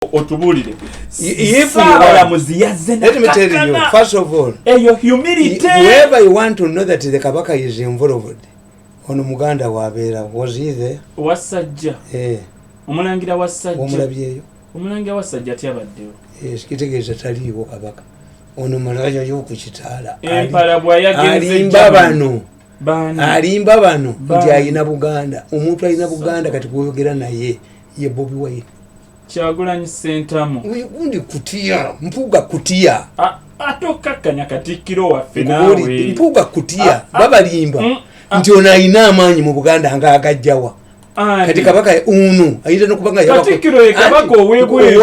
Otubuulire. If you Saabalamuzi yazze. Let me tell you, first of all, eyo humility. Whoever you want to know that the Kabaka is involved, ono muganda wabeera, was he there? Wasajja. Eh, Omulangira Wasajja. Omulabyeyo? Omulangira Wasajja tyabaddewo. Eh, kitegeeza taliiwo kabaka. Ono malaya y'oku kitaala. Empala bwayagenze. Alimba bano. Baani? Alimba bano nti Baani? ayina Buganda. Omuntu alina Buganda kati gweyogera naye ye Bobi Wine. Kyagulanyi Sentamu. Gundi kutiya, Mpuga kutiya. Ate okkakkanya katikkiro waffe. Nkubuulidde, Naawe. Mpuga kutiya. Ah, ah. Babalimba Ah. nti ono ayina amaanyi mu Buganda ngaagajjawa. Ani? Kati kabaka ono ayinza nokuba nga Katikkiro ye kabaka ow'ebweru.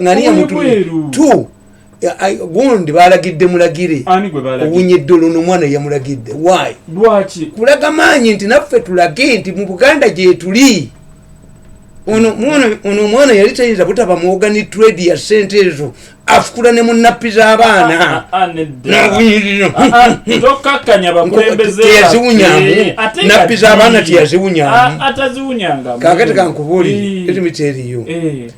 Ngani yamutumye? Ow'ebweru. Tu gundi balagidde mulagire. Ani gwe balagidde? Owunyedde olwo nomwana yamulagidde. Why? Lwaki? Kulaga maanyi nti naffe tulage nti mu Buganda gyetuli. Ono omwana yali tayinza butaba mu organ trade ya sente ezo afukula ne mu nappi z'abaana. Ah, ah, nedda. Nawunyirira. Ah, ah, tokkakkanya bakulembeze Teyaziwunyamu. baffe. Ate nga Nappi z'abaana ddi? teyaziwunyamu. Ah, ataziwunyangamu. Kakati kankubuulire, Eh. let me tell you. Eh.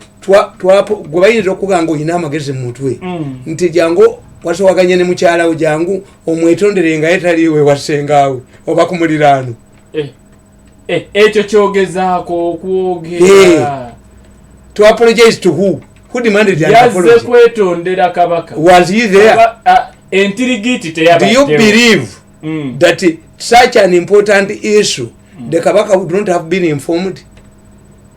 Gwe bayinza okugamba olina amagezi mu mutwe nti jangu wasowaganye ne mukyalawo, jangu omwetondere nga ye taliiwe wasengaawe oba ku muliraano. Eh. Eh, ekyo kyogezaako okwogera. To apologize to who? Who demanded an Yazze apology? kwetondera kabaka. Was he there? Ah, entirigiti Do you teyabaddewo. believe that such an important issue the kabaka would not have been informed?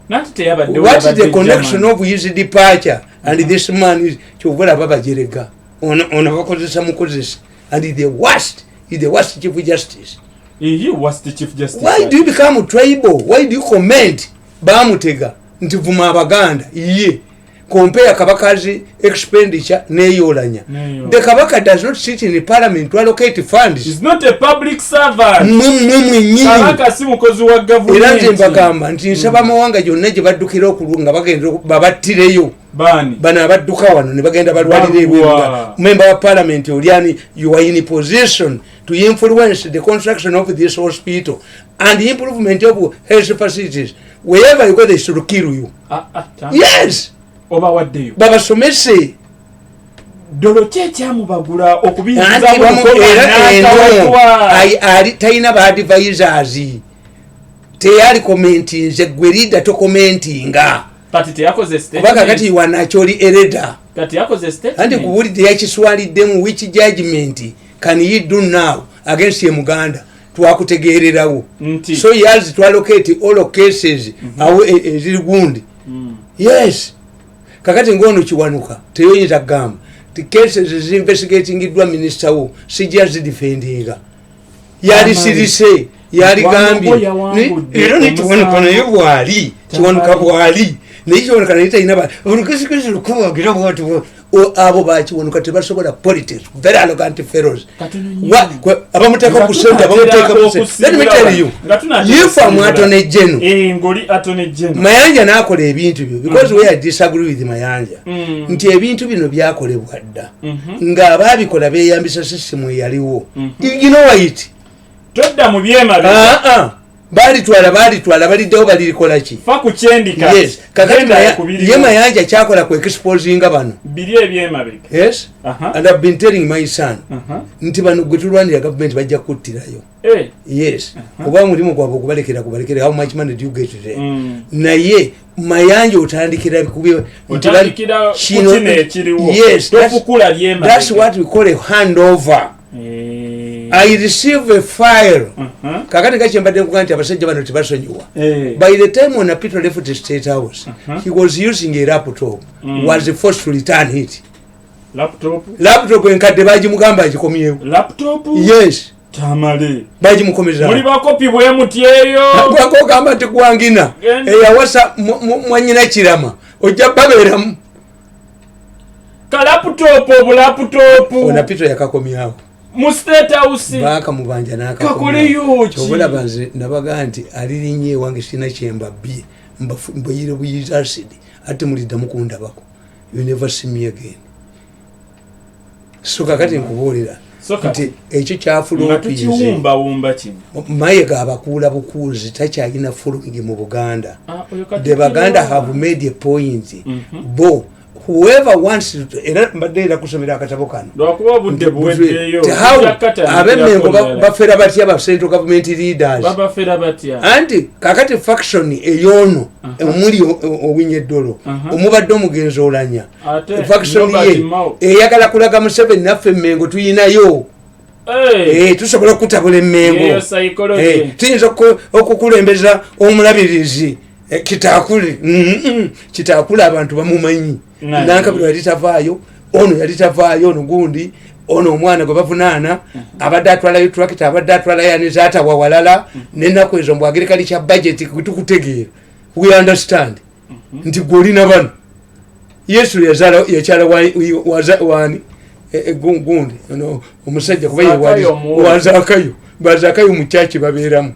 Nanti teyabaddewo. What is Yabadde the connection German. of his departure and this man is kyova olaba bajerega ono bakozesa mukozesa and the worst is the worst chief justice. He was the chief justice. Why do you become tribal? Why do you comment? Bamutega nti vuma abaganda ye compare kabaka's expenditure neyolanya. Neyo. The kabaka does not sit in parliament to allocate funds. He's not a public servant. Mmwe mmwe mwennyini. Kabaka si mukozi wa Era nze gavumenti. mbagamba nti nsaba amawanga gyonna gye baddukira okulwa nga bagenda babattireyo. Baani? Bano abadduka wano ne bagenda balwalira ebweru. Bagwa. Member wa parliament olyani, you are in position to influence the construction of this hospital and the improvement of health facilities. Wherever you go, they should kill you. Ah, ah, Yes. Obawaddeyo. Babasomese. Ddolo ki ekyamubagula Anti okubiyingiza era eno ali talina ba advisors, teyali commentinze. Gwe leader tokomentinga. Kati teyakoze Kuba kakati statement. wanakyoli ereda. Kati yakoze statement. Anti kubuulidde yakiswaliddemu. Which judgment can he do now against e muganda? Twakutegeererawo. Nti So he has to allocate all cases awo eziri gundi. Yes, kakati ngaono Kiwanuka teyoyinza kugamba ti cases zinvestigatingiddwa minisita wo sijja zidefendinga. Yalisirise, yaligambye. Wangwe yawangudde Era ne Kiwanuka naye omusango. bwali Kiwanuka bwali naye Kiwanuka naye talina olukesikesi lukubagira bwati abo bakiwanuka tebasobola politics, very arrogant fellows. Katono nnyo. Abamuteeka ku sente, abamuteeka ku sente. Let me tell you, Nga tunaatera if I'm okusiibula. attorney general, Eh, ng'oli attorney general. Mayanja n'akola ebintu byo, because where I disagree with Mayanja nti ebintu bino byakolebwa dda ng'abaabikola beeyambisa sisitemu eyaliwo. You know why it Todda mu byemabega. Ah, ah. Balitwala, balitwala, baliddewo, balirikola ki? Fa ku kyendika. Yes, kakati Genda ku biriwo. ye Mayanja kyakola ku exposinga bano. Biri ebyemabega. Yes. And I've been telling my son nti bano gwe tulwanira gavumenti bajja kuttirayo. Eh, Yes, oba omulimu gwabwe okubalekera kubalekera. How much money do you get there? Mm. Naye Mayanja otandikira nti Otandikira ku kino ekiriwo. Yes, Tofukula byemabega. that's what we call a handover. Eh. I receive a file. Kakati kakyembadde nkuga nti abasajja bano tebasonyiwa. By the time when Peter left the State House, he was using a laptop. Was forced to return it. Laptop. Laptop enkadde bagimugamba agikomyewo. Laptop. Yes. Tamale. Bagimukomeza. Muli bakopi bwe muti eyo. Gwakogamba nti gwangina Genda. eyawasa mwanyina Kirama ojja babeeramu. Ka laptop, obulaptop. Ona Peter yakakomyawo. Mu State House. Bakamubanja. Kakoleyo ki? Olaba nze nabaga nti alirinye ewange sirina kyembabbye, mbayire buyiza acid ate muliddamu kundabako. You never see me again. So kakati nkubuulira. So kati, Nti ekyo nga kyafulopinze. Tukiwumbawumba kino. Mayiga abakuula bukuuzi, takyalina following mu Buganda. Ah, oyo kati The Baganda kino. have made a point. Bo whoever wants to, era mbadde era kusomera akatabo kano. Lwakuba obudde buweddeyo. Ti how Tujja kukatandikirako ab'Emmengo ddala. bafera batya ba central government leaders? Babafera batya? Anti kakati faction ey'ono omuli Owiny Dollo, omubadde omugenzi Olanya, Ate faction Robert ye Mao. eyagala kulaga Museveni naffe Emmengo tuyinayo. Eh, Tusobola okutabula Emmengo. Yeyo psychology. Tuyinza okukulembeza omulabirizi Kitakule. Kitakule abantu bamumanyi. Nani? Nankabirwa yali tavaayo, ono yali tavaayo, ono gundi, ono omwana gwe bavunaana abadde atwalayo tractor, abadde atwalayo anizaatawa walala. Nenaku ezo mbw agriculture budget tukutegeera, we understand nti gwe olina bano. Yesu yazaala, yakyala wani gundi ono omusajja kuba ye Zaakayo omuwuulu. Wazakayo, bazakayo mu kyaki babeeramu,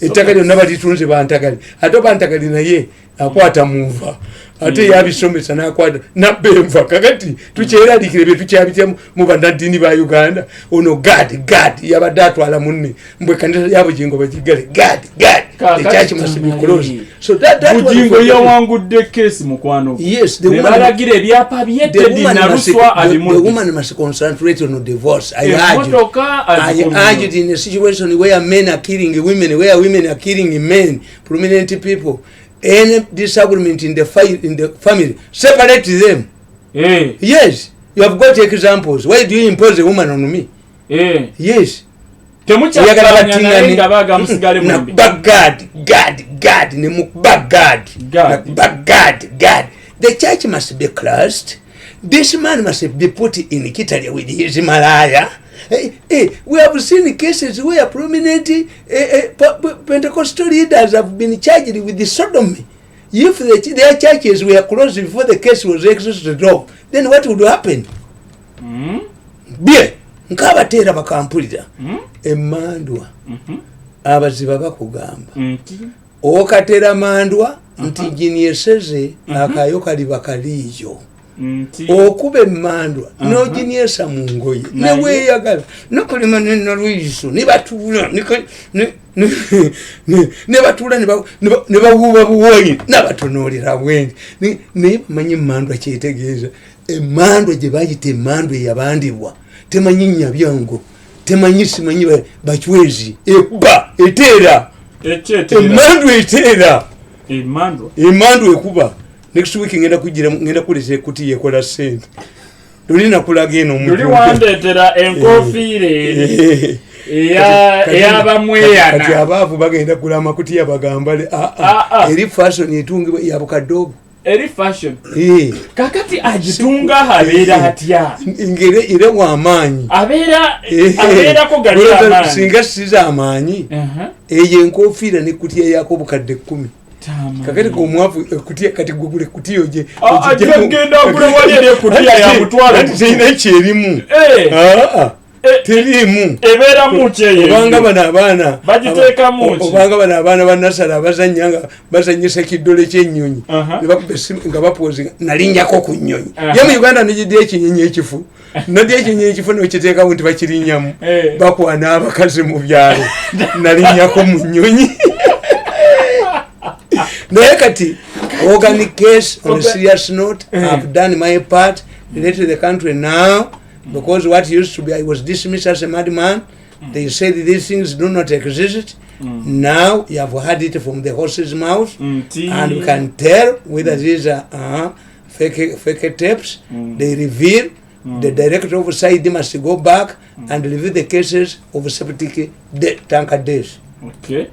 ettaka lyonna balitunze bantagali, ate bantagali naye akwata munva, ate yabisomesa nakwata nabba enva. Kakati tukyeralikire bye tukyabitya mu bannaddiini ba Uganda. Ono gad gad yabadde atwala munne mbwe kanisa ya Bugingo bagigale. Gad gad, the church must be closed. So that one Bugingo for- yawangudde keesi mukwano gwe. Yes, the Ne balagira ebyapa bye the Teddy woman must, Naluswa the abimudde. woman must concentrate on divorce. I urge, Emmotoka I azikomyewo. urged in a situation where men are killing women, where women are killing men, prominent people, any disagreement in the family, separate them. Yes, you have got examples. Why do you impose a woman on me? Yes. Temukyakkaanya naye nga baaga musigale mwembi. Nakuba gad gad gad nemukuba gad. Gad. Nakuba gad gad. The church must be closed. This man must be put in Kitalya with his malaya. We have seen cases where prominent Pentecostal leaders have been charged with the sodomy. If their churches were closed before the case was executed off, then what would happen? Bye nkabateera bakampulira emandwa abaziba bakugamba Nti okatera mandwa nti ginieseze akayo kaliba kaliiyo. Nti Okuba emandwa noginiesa mu ngoye Naye. neweyagala nokulima nenalwiso nebatuula nebatuula nebawuuba buwoyi nabatunuulira bwendi. Naye bamanyi emandwa kyetegeeza. Emandwa gye bayita emandwa eyabandibwa temanyi nyabyango, temanyi simanyi bacwezi, ekuba eteera. Ekyeteera. Emandwa eteera. Emandwa. Emandwa ekuba. Next week ngenda kugira, ngenda kuleta ekutiya ekola sente luli nakulaga eno Luli omujumbe. wandeetera enkofiira eri ey'abamweyana. Kati abaavu bagenda kula amakutiya bagambale. Ah, ah. Eri fashion etungibwa ya bukadde obwo. Eri fashion. Eh. Kakati agitunga abeera atya? Ngere ere wamaanyi. Abeera abeerako gali amaanyi. Singa siza amaanyi. Eyo enkofiira nekutiya yako obukadde 10. Kakati gomwavu ekutiya, kati gwegula ekutiya oje Ah, ajja kugenda agule wali eri ekutiya ya mutwalo. Terina kyerimu. Eh. Eh, Teriimu. Ebeeramu ki eyo? Obanga bano abaana Bagiteekamu ki? Obanga bano abaana banasala abazanya nga bazanyisa ekiddole ky'ennyonyi, ne bakuba essimu nga bapozinga nalinnyako ku nnyonyi. Ye mu Uganda nogidya ekinyonyi ekifu, nodya ekinyonyi ekifu nokiteekawo nti bakirinnyamu. Bakwana abakazi mu byalo, nalinnyako mu nnyonyi. Naye kati organic case, on a serious note, I've done my part. Let the country now, because what used to be, I was dismissed as a madman. They said these things do not exist. Now you have heard it from the horse's mouth, Nti and we can tell whether these are fake tapes. They reveal the director of CID must go back and review the cases of septic tanker deaths. Okay.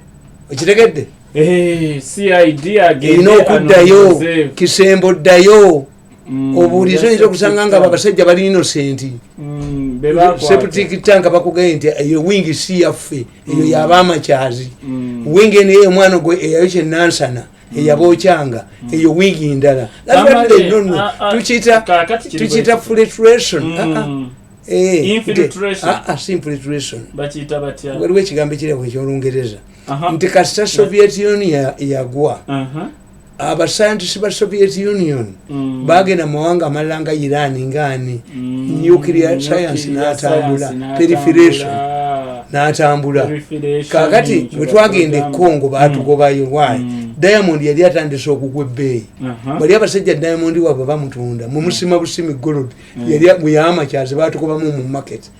Okitegedde? Eh, CID agende Erina okuddayo. anoonyeze. Kisembo ddayo obuulize, oyinza okusanga nga abasajja bali innocent. Be bakwata. Septic tank bakugaye nti eyo wingi si yaffe, eyo yabamakyazi. Wingi eno eyo omwana gwe eyayokya enansana eyabookyanga, eyo wingi ndala. That's what Tamale, they don't know. ah, ah, Tukiyita kaakati kiri tukiyita bwe filtration. Infiltration. Si infiltration. Bakiyita batya? Waliwo ekigambo ekirabo ekyolungereza nti kasita Soviet Union yagwa, Abascientists ba Soviet Union bagenda mu mawanga amalala nga Iran, ngaani, nuclear science n'atambula, proliferation n'atambula. Kakati bwe twagenda e Congo batugobayo. Why? Diamond yali atandise okugwa ebbeeyi. Bali abasajja diamond waabwe bamutunda mumusima busimi gold yali muyamakyazi, batugobamu mu market.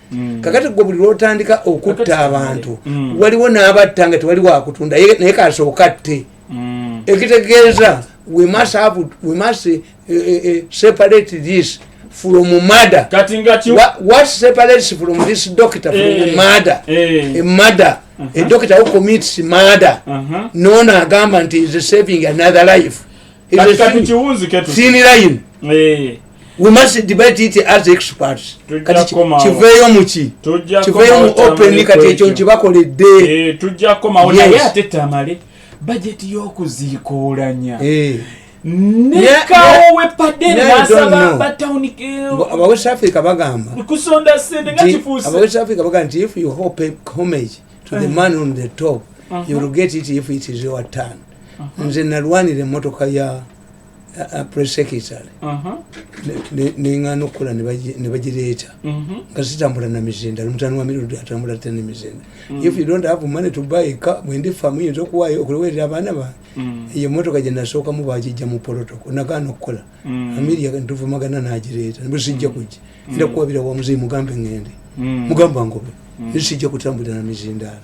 Kakati gwe buli lwotandika okutta Kakati abantu, waliwo n'abatta nga tewali wakutunda, naye kasooka atte. Ekitegeeza we must separate this from murder. Kati nga ki What separates from this doctor from murder? A murder, a doctor who commits murder, nono agamba nti is saving another life. Is Kati a kati kiwunzike tuti. Thin line. We must debate it as experts. Tujja Kati kukomawo. kiveeyo muki Tujja kiveeyo mu kukomawo open. Tamale Kati ekyo kwekyo. nkibakoledde. Tujja kukomawo. Yes. Naye ate Tamale, bajeti y'okuziikuulanya nekawo wepadde I don't nasaba know. batawuni Aba West Africa bagamba kusonda sente nga nti kifuuse. Aba West Africa bagamba nti if you hope homage to the man on the top, you will get it if it is your turn. Nze nalwanira emmotoka ya press secretary, neŋŋaana okukola ne bagireeta nga sitambula na mizinda. Mutano wa mirundi atambula te nemizinda. If you don't have money to buy a car, bwendifa muyinza okuwaayo okulowerera abaana bange. Eyo emotoka gye nasookamu bagijja mu protocol, nagaana okukola. Amiria ntuvumagana nagireeta, bwesijja kujja nda kuwabira wa muzeyi, mugambe ŋŋende, mugamba ngobe, sijja kutambulira na mizindaalo.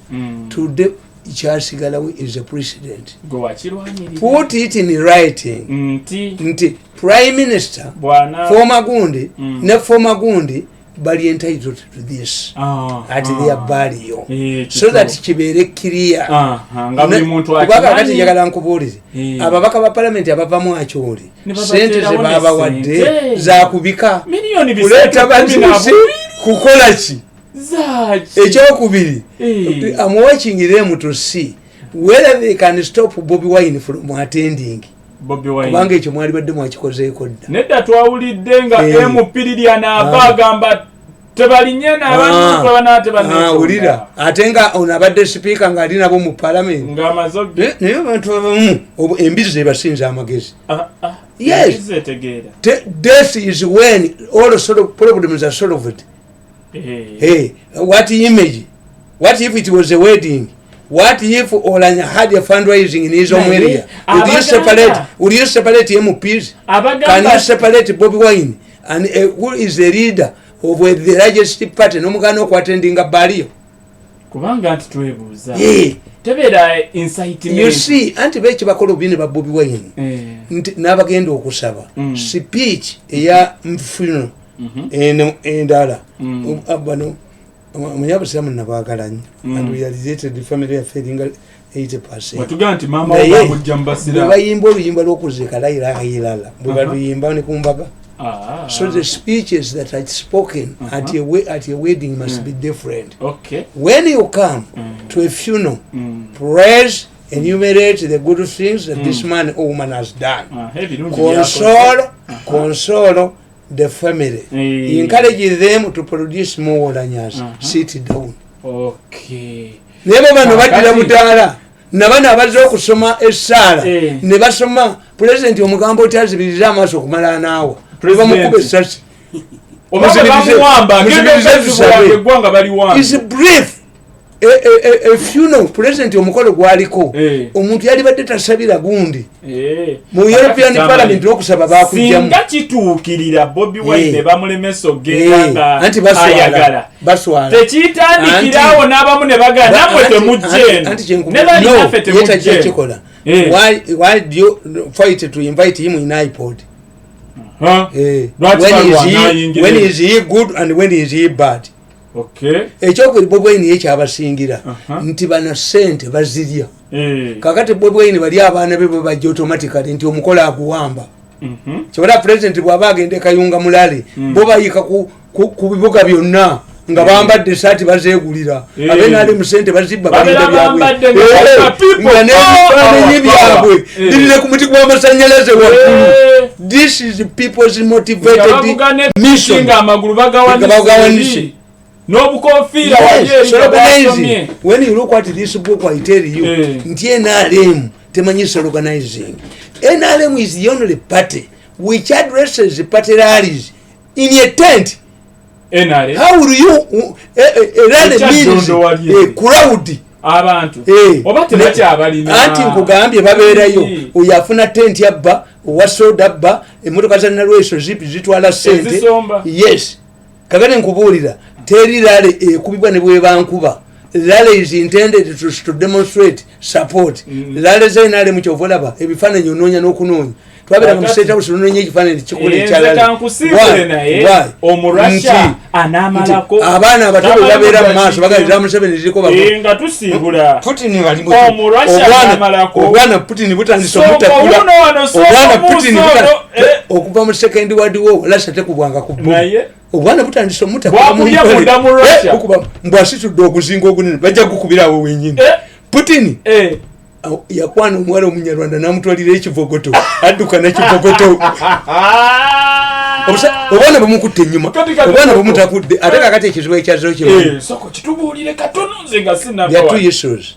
Today kyasigalawo is a president. Gwe wakirwanirira. Put it in writing nti nti prime minister, bwana former gundi ne former gundi bali entitled to this at their burial, so that kibeere clear. Nga buli muntu Kubanga kati akimanyi. njagala nkubuulire, ababaka ba palamenti abavamu Akyoli, Ne sente babateerawo ne zebabawadde sente. zakubika Miliyoni kuleeta 312. Bazuzi kukola ki? Zaki? Ekyokubiri, I'm watching them to see whether they can stop Bobi Wine from attending. Bobi Wine. Kubanga ekyo mwali badde mwakikozeeko dda. Nedda, twawulidde nga MP Lilian ava agamba tebalinye n'abantu. Wulira, ate nga ono abadde sipiika ng'ali nabo mu palamenti. Ng'amaze Naye abantu abamu embizi zebasinza amagezi. Yes. Zetegeera. Death is when all sort of problems are solved. Hey, what image? What if it was a wedding? What if Olanya had a fundraising in his own Naye, area? Would you Abaganda- separate, would you separate MPs? Can Abagamba you separate Bobi Wine and who is the leader of the largest party nomugana okuattendinga burial? Kubanga nti twebuuza, Yeah. tebeera incitement. You see, anti beki bakola obi ne ba Bobi Wine nti n'abagenda okusaba speech eya nfuno eno endala. Bano omanyi abasiraamu nabaagala nnyo and we are related, family yaffe eringa 80. Bwetugamba nti maama wo Naye bamujja mu bwe basiraamu. bayimba oluyimba lw'okuziika, la ilaha illallah, bwe baluyimba ne ku mbaga. So the speeches that are spoken at a wedding must be different. When you come to a funeral, praise, enumerate the good things that this man or woman has done. Ebirungi byakoze. Console the family. Encourage them to produce more Olanyas. Sit down. Naye bo bano baddira butaala nabano abazze okusoma essaala ne basoma pulezidenti omugambo oti azibirize amaaso okumala anaawa. President. Bamukuba essasi. Oba bwe bamuwamba Muzibirize ngenda tusabe. eggwanga baliwamba. Is brief. A funeral, president omukolo gwaliko, omuntu yali badde tasabira gundi mu European Parliament n'okusaba bakugjamu. Singa kituukirira Bobi Wine ne bamulemesa okugenda nga Anti baswala ayagala, baswala. tekitandikirawo n'abamu ne bagamba nammwe temujja eno ne balinaffe Ye temujja tajja eno. kikola. Why do you fight to invite him in iPod? Huh? Lwaki balwana ayingira When eno? is he good and when is he bad? Ekyokubiri, Bobi Wine ye kyabasingira nti bano sente bazirya. Kakati Bobi Wine bali abaana be bwe bajja automatically nti omukolo aguwamba. Kyobala president bw'aba agenda ekayunga mulale, bo bayika ku bibuga byonna nga bambadde esaati bazeegulira. Abenali mu sente bazibba, Babeera balinda byabwe. bambadde nga balina people Nga n'ebifaananyi power, byabwe power. Birire ku muti gw'amasanyalaze waggulu. This is people's Nga motivated bavuga ne mission. nga amagulu Nga bagawanise. bagawanise n'obukofiira wali Yes, eri so nga organizing. bwasomye. When you look at this book, I tell you, nti NRM temanyi organizing. NRM is the only party which addresses party rallies in a tent. NRA. How will you a rally means Ekyaddondo wali a crowd. Abantu Eh, oba tebakyabalina. Anti nkugambye, babeerayo. Eh. Oyo afuna tenti abba, owa soda abba, emotoka za Nalweso zipi zitwala sente. Ezisomba. Yes, kakati nkubuulira, teri rally ekubibwa ne bwebankuba. Rally is intended to demonstrate support. Rally za NRM, kyova olaba ebifaananyi onoonya n'okunoonya. Twabeera mu Kakati- State House, onoonya ekifaananyi kikola Eh, ekya nze rally. kankusiibule, naye Omurussia Nti- anaamalako. nti abaana abato bwe babeera mu maaso bagaliza Museveni ziriko Eh, nga tusiibula. Putin bali mu- Omurussia n'amalako. Obwana Putin butandise Sonko omutakula. wuno wano, Sonko Obwana Putin Musa ono, eh. okuva mu Second World War Russia tekubwanga ku bomu. Naye Obwana butandise omutakula. Bwakubye munda mu Russia. Mbwasitudde oguzinga ogunene, bajja gukubirawo wenyini. Eh. Putin Eh. yakwana omuwala Omunyarwanda namutwalira ekivogoto, adduka nekivogoto. Ah! Obwana bumukutte enyuma. Kati Obwana Soko. bumutakudde. Ate kakati ekizibu ekyazo kimu, Eh, Soko kitubuulire katono, nze nga there are two sinaba. issues.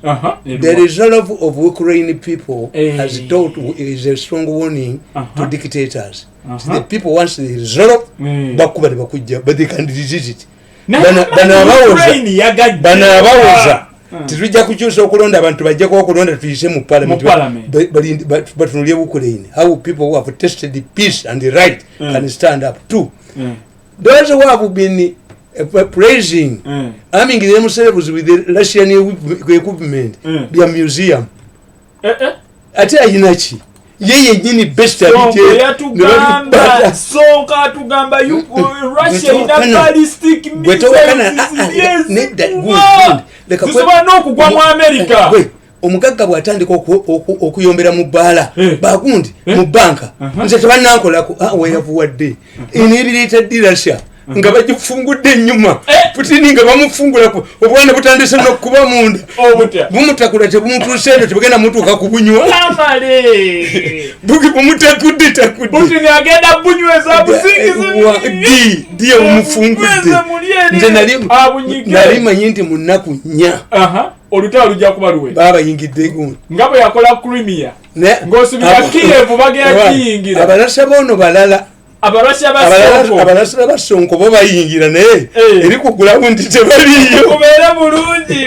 The resolve of Ukraine people has taught is a strong warning to dictators. The people, once they resolve, bakuba tebakujja, but they can resist it. Bano abawoza, bano abawoza tetujja kukyusa okulonda, abantu bajjako okulonda tuyise mu parliament. Mu parliament. Batunulye Ukraine, how people who have tested peace and the right can stand up to those who have been praising arming themselves with the Russian equipment, bya museum. Ate ayinaki ye yenyini best? Sonko yatugamba, Sonko atugamba Russia ina ballistic missiles zisobola n'okugwa mu America. Omugagga bw'atandika okuyombera mu bbaala, bagundi mu banka, nze tebanankolako weyavuwadde enebireeta ddi Russia nga bagifungudde enyuma? Putini nga bamufungulaku, obwana butandise nokuba munda. Obutya? Bumutakula, tebumutuuse eno, tebugenda mutuuka ku bunywa. Tamale. Bumutakudde takudde. Putin agenda bunyweza busingizi. Di di omufungudde. Bunyweze muli eri, Nze abunyige. nali manyi nti mu nnaku 4 Olutalo lujja kuba luwera. Baba bayingidde gundi. Nga bwe yakola Crimea, ng'osubira Kiev bagenda kiyingira. Abalasa bono balala. Abarasha basoko. Abalasa basonko bo bayingira, naye Eh. eri ku gulawundi tebaliyo. Kubeere bulungi.